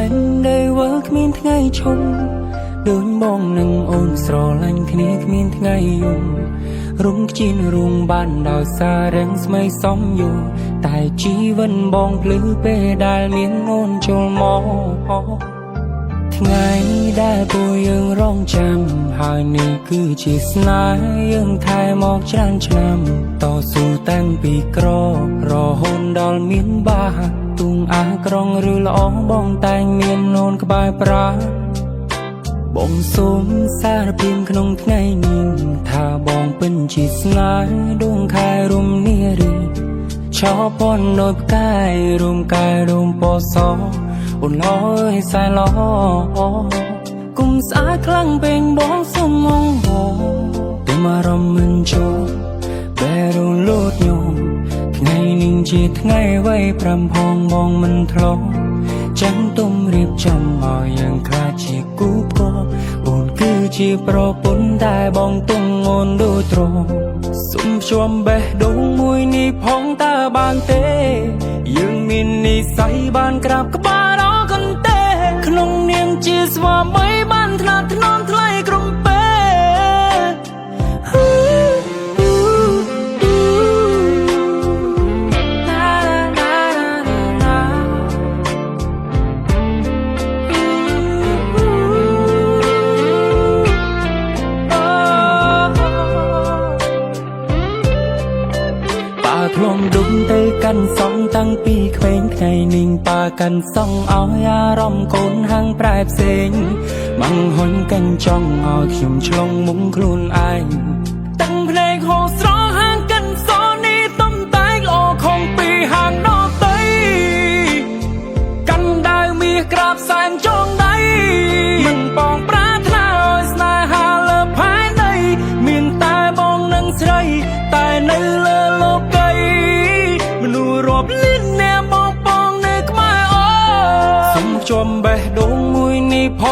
នដែលវើគ្មានថ្ងៃឈប់ដូចបងនឹងអូនស្រឡាញ់គ្នាគ្មានថ្ងៃយំរុំខ្ជិនរួងបានដោយសាររាំងស្មីសំយូតែជីវិតបងភ្លឺពេលដែលមានអូនចូលមកថ្ងៃដែលពួកយើងរងចាំហើយនេះគឺជាស្នេហ៍យើងថែមកច្រើនឆ្នាំតស៊ូតាំងពីក្ររហូតដល់មានបាទូងអាក្រងឬល្អបងតែងមានអូនក្បែរប្រាបងសូមសារភាពក្នុងថ្ងៃនេះថាបងពិនជាស្នេហ៍ដួងខែរុំនារីឆោពនដោយផ្កាយរុំកាយរុំពណ៌សអូនឡើយសែនល្អគុំស្អាតខ្លាំងពេកបងសុំងហោទុំអារម្មណ៍មិនចូលបែរលូតញោមថ្ងៃនេះជាថ្ងៃវ័យប្រាំផងបងមិនធ្លាប់ចាំទុំរៀបចំឲ្យយើងខ្លាចជាគូផ្គរអូនគឺជាប្រពន្ធតែបងទុំអូនដូចត្រសុំភ្ជាប់បេះដូងមួយនេះផងតើបានទេយើងមាននិស័យបានក្រាបក្បាលដល់កន្ទេក្នុងនាមជាស្វាមីបានថ្នាក់ថ្នមថ្លៃក្រុមពេលណាណាណាណា ប៉ាធ្លំដុំទៅកាន់សងតាំងពីក្មេងថ្ងៃនេះប៉ាកាន់សងឲ្យអារម្មណ៍កូនហាងប្រែផ្សេងម៉ងហ៊ុនកាន់ចង់ឲ្យខ្ញុំឆ្លងមុំខ្លួនឯងតាំងភ្នែកហោស្រហាងកាន់សនេះតំតែងល្អខំពីហាងដតីកាន់ដាវមាសក្រាបសែនចងដៃមិនបងប្រាថ្នាឲ្យស្នេហាលើផែនដីមានតែបងនិងស្រីតែនៅលើលោកីមនុស្សរាប់លានអ្នកបងបងនៅក្បែរអូសុំភ្ជាប់បេះដូងមួយនេះផ